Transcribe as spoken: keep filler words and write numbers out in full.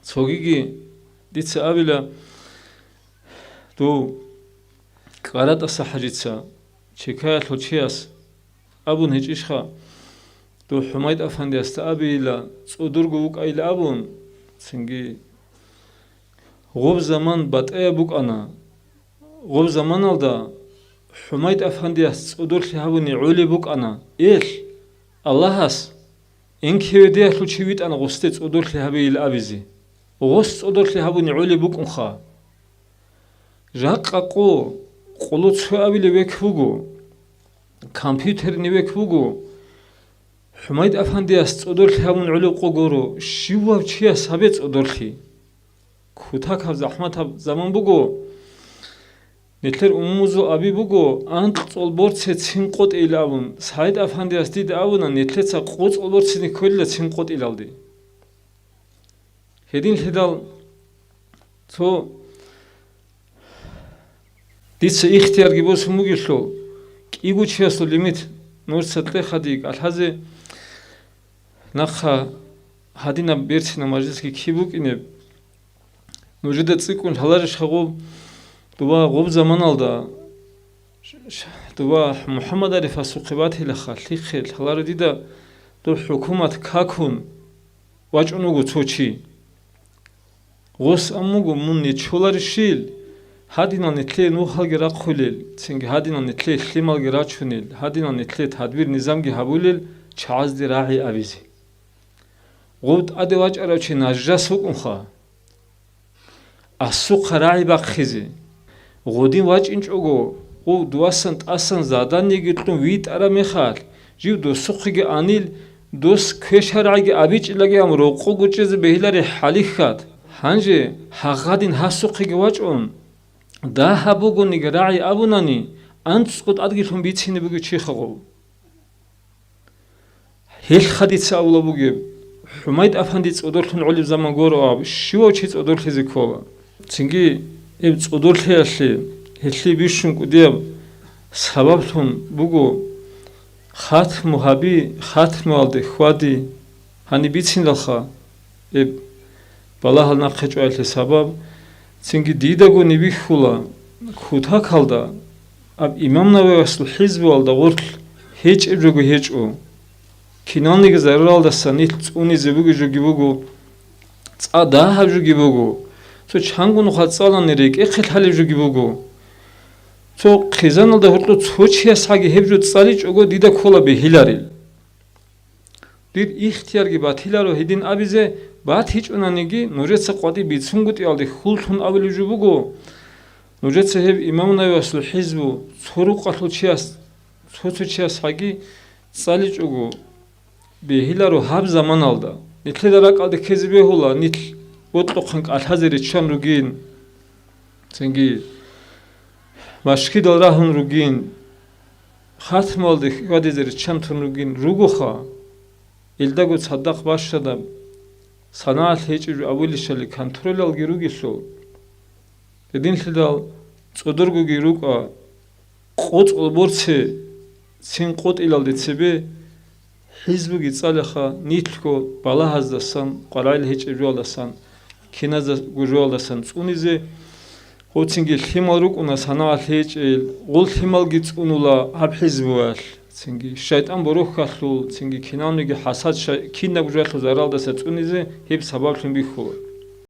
Цогиги дица абила, дов КӀаратӀаса ХӀажица, Чекаялъул чияс абун гьечӀищха, дов ХӀумайд-афандиясда абейила, цӀодорго вукӀайила абун, цинги гъоб заман батӀаяб букӀана. Гъоб заманалда ХӀумайд-афандияс цӀодорлъи гьабуни гӀолеб букӀана, эл, Аллагьас, инкеведиялъул чи витӀана гъосде цӀодорлъи гьабейил абизе. Гъос цӀодорлъи гьабуни гӀолеб букӀунха. Жакъа къо, къоло цо абилеб век буго, компьютерный век буго. ХӀумайд-афандияс цӀодорлъи гьабун гӀолеб къо гуро, щивав чияс гьабе цӀодорлъи. Кутакаб захӀматаб заман буго. Нилъер умумузул аби буго, анкь цӀолборце цин къотӀейил абун, СагӀид-афандияс дида абуна, нилъеца къо цӀолборцин кколила цин къотӀилалде. Гьединлъидал цо дица ихтиярги босун бугелъул, кӀиго чиясул лимит нурца кье хадиги кӀалъазе, нахъа гьадинаб берцинаб мажлисги киб букӀинеб? Нужеда цӀикӀкӀун лъаларищ гъоб, дова гъоб заманалда, ш-, ш-, дова МухӀаммад Арифасухъе батилаха, лъихъе лъаларо дида, доб хӀукумат какун вачӀун вуго цо чи. Гъос ан буго мун нечоларищил, гьадинал нилъее нухалги рахъулел, цинги гьадинал нилъее лъималги рачунел, гьадинал нилъее тадбир-низамги гьабулел чагӀазде рагӀи абизе. Гъоб тӀаде вачӀарав чи нажас вукӀунха. Асухъа рагӀи бахъизе. Гъодин вачӀинчӀого, гъов дуасан тӀасан заданиеги кьун витӀараб мехалъ, жив досухъеги анил, дос квешаргӀаги абичӀилаги ам рокъо гучӀизе бегьилари хӀалихьат. Гьанже гьагъадин гьасухъеги вачӀун, дагьаб бугониги рагӀи абунани, анцӀго тӀадги лъун бицине буго чиха гъов. Гьелха дица авла бугеб, ХӀумайд-афанди цӀодорлъун гӀолеб заман гуро аб, щивав чи цӀодорлъизе ккола. Цинги гьеб цӀодорлъиялъе гьелъие бищун кӀудияб сабаблъун буго, хатму гьаби, хатмуялде хьвади, гьаниб бицинралха, гьеб балагьал нахъе чӀваялъе сабаб, цинги дидаго нибихьула, кутакалда, аб имам Нававиясул хӀизбуялда гъорлъ гьечӀеб жого гьечӀо. Киналниги зараралдаса нилъ цӀунизе бугеб жоги буго, цӀа дагьаб жоги буго, цо чанго нухалъ цӀалани рекӀехъе лъалеб жоги буго. Цо хъизаналда гьоркьо цо чиясгӀаги гьеб жо цӀаличӀого дида ккола бегьиларел. Дир ихтиярги батиларо гьедин абизе, батичӀонаниги, нужеца къватӀиб бицунгутӀиялде хьуллъун абулеб жо буго, нужеца гьеб имам Нававиясул хӀизбу цо рукъалъул чияс, цо-цо чиясгӀаги цӀаличӀого бегьиларо гьаб заманалда. Нилъеда ракӀалде ккезе бегьула, нилъ бокьухъан кӀалъазе риччан ругин, цинги машгидал рагьун ругин, хатмалде хьвадизе риччан тун ругин ругоха, илдаго цадахъ бащадаб, санагӀалъ гьечӀеб жо абулищали контролалги ругелъул. Гьединлъидал цӀодоргоги рукӀа, къо цӀолборце цин къотӀилалде цебе хӀизбуги цӀалаха, нилъго балагьаздасан, къварагӀел гьечӀеб жоялдасан, киназдаго жоялдасан цӀунизе, гъоцинги лъимал рукӀуна санагӀалъ гьечӀел, гъол лъималги цӀунула гьаб хӀизбуялъ, цинги шайтӀан борохьалъул, цинги кинавниги хӀасад шай-, кинаб жоялъул заралдаса цӀунизе гьеб сабаблъун бихьула.